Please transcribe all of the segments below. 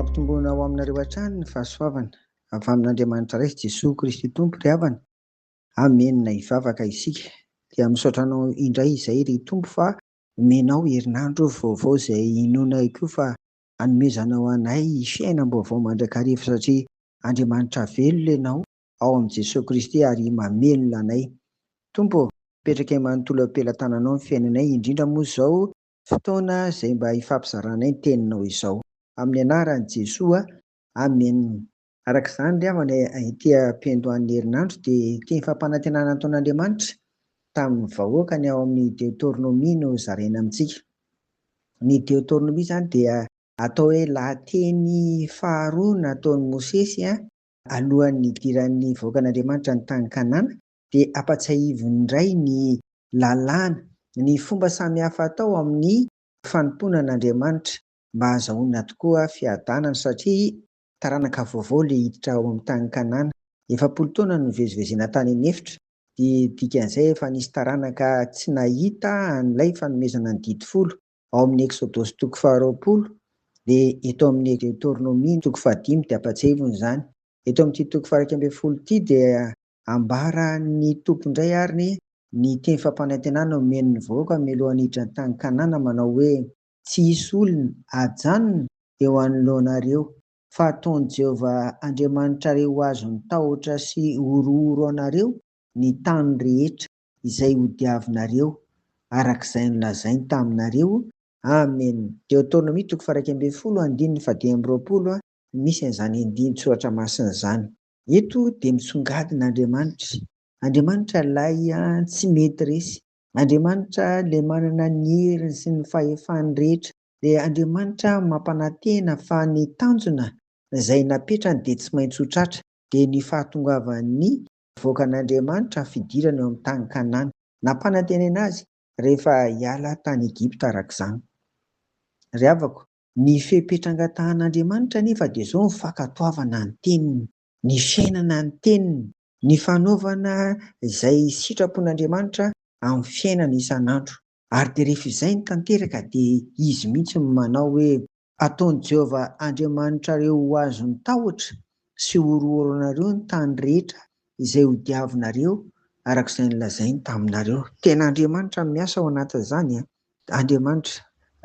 Ampitomboina ho aminareo hatrany ny fahasoavana avy amin'Andriamanitra Ray sy Jesoa Kristy Tompo ry havana. Amena hivavaka isika. Dia misaotra anao indray izay ry Tompo fa omenao herinandro vaovao izay inoanay koa fa anomezanao anay fiainam-baovao mandrakariva satria Andriamanitra velona ianao ao amin'i Jesoa Kristy ary mamelona anay. Tompo ô, apetraky manontolo eo am-pelatananao ny fiainanay indrindra moa izao fotoana izay mba hifampizaranay ny teninao izao. Amin'ny anaran'i Jesoa, Amena. Araka izany ry havana, ity am-piandohan'ny herinandro dia teny fampanantenana nataon'Andriamanitra tamin'ny vahoakany ao amin'ny Deotornomia no zaraina amintsika. Ny Deotornomia izany dia atao hoe lahateny faharoa nataon'i Mosesy alohan'ny hidiran'ny vahoakan'Andriamanitra ny tany Kanana, dia ampatsiahiviny indray ny lalàna, ny fomba samihafa atao amin'ny fanompoana an'Andriamanitra mba hahazahoana tokoa fiadanana satria taranaka vaovao ilay hiditra ao amin'ny tany Kanana. 40 taona no nivezivezena tany an'efitra, dia dikan'izay efa nisy taranaka tsy nahita an'ilay fanomezana ny didy folo ao amin'ny Eksodosy toko faharoapolo, dia eto amin'ny Deotornomia toko fahadimy dia ampatsiahivina izany. Eto amin'ity toko faha-11 ity dia ambaran'ny Tompo indray ary ny teny fampanantenana omeny ny vahoaka mialohan'ny hiditra ny tany Kanana manao hoe, Tsy hisy olona hajanona eo anoloanareo, fa hataon'i Jehovah Andriamanitrareo ho azon'ny tahotra sy horohoro anareo ny tany rehetra izay hodiavinareo, araka izay nolazainy taminareo. Amena. Deotornomia toko faha-11 andininy faha-25 misy an'izany andinin-tsoratra masina izany. Eto dia misongadina Andriamanitra. Andriamanitra ilay tsy mety resy. Andriamanitra ilay manana ny heriny sy ny fahefany rehetra. Dia Andriamanitra mampanantena fa ny tanjona izay napetrany dia tsy maintsy ho tratra, dia ny fahatongavan'ny vahoakan'Andriamanitra fidirana eo amin'ny tany Kanana. Nampanantenaina azy rehefa hiala tany Egypta araka izany. Ry havako, ny fepetra angatahan'Andriamanitra anefa dia izao ny fankatoavana ny teniny, ny fiainana ny teniny, ny fanaovana izay sitrapon'Andriamanitra amin'ny fiainana isan'andro. Ary dia rehefa izay no tanteraka dia Izy mihitsy no manao hoe, Ataon'i Jehovah Andriamanitrareo ho azon'ny tahotra sy horohoronareo ny tany rehetra izay hodiavinareo, araka izay nolazainy taminareo. Tena Andriamanitra no miasa ao anatin'izany an! Andriamanitra.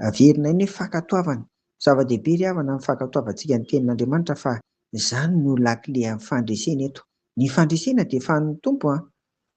Averinay ny hoe fankatoavana. Zava-dehibe ry havana ny fankatoavantsika ny tenin'Andriamanitra fa izany no lakile amin'ny fandresena eto. Ny fandresena dia efa an'ny Tompo an!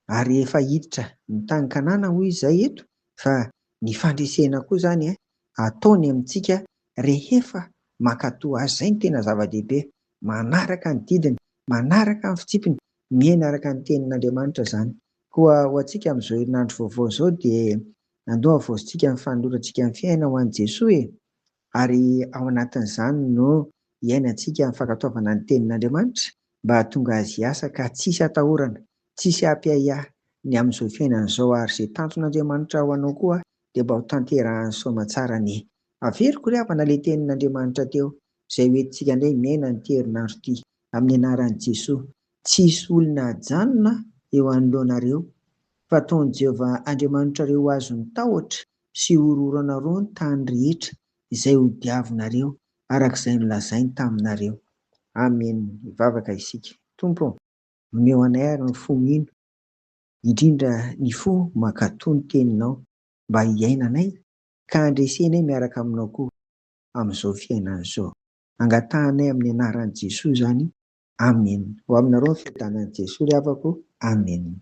Ary efa hiditra ny tany Kanana hoy izy eto fa ny fandresena koa izany ataony amintsika rehefa mankatò azy. Izay no tena zava-dehibe. Manaraka ny didiny, manaraka ny fitsipiny, miaina araka ny tenin'Andriamanitra izany. Koa ho antsika amin'izao herinandro vaovao izao dia andeha havaozintsika ny fanolorantsika ny fiainana ho an'i Jesoa e! Ary ao anatin'izany no hiainantsika ny fankatoavana ny tenin'Andriamanitra mba hahatonga azy hiasa ka tsisy atahorana, tsisy hampiahiahy ny amin'izao fiainana izao ary izay tanjon'Andriamanitra ho anao koa dia mba ho tanterahany soamatsara anie. Averiko ry havana ilay tenin'Andriamanitra teo izay ho entintsika indray miaina an'ity herinandro ity amin'ny anaran'i Jesoa. Tsy hisy olona hajanona eo anoloanareo, fa ataon'i Jehovah Andriamanitrareo ho azon'ny tahotra sy horohoronareo ny tany rehetra izay hodiavinareo, araka izay nolazainy taminareo. Amena. Hivavaka isika. Tompo ô, omeo anay ary ny fo mino, indrindra ny fo mankatò ny Teninao, mba hiainanay ka handresenay miaraka Aminao koa amin'izao fiainana izao. Angatahanay amin'ny anaran'i Jesoa izany. Amena. Ho aminareo ny fiadanan'i Jesoa ry havako. Amena.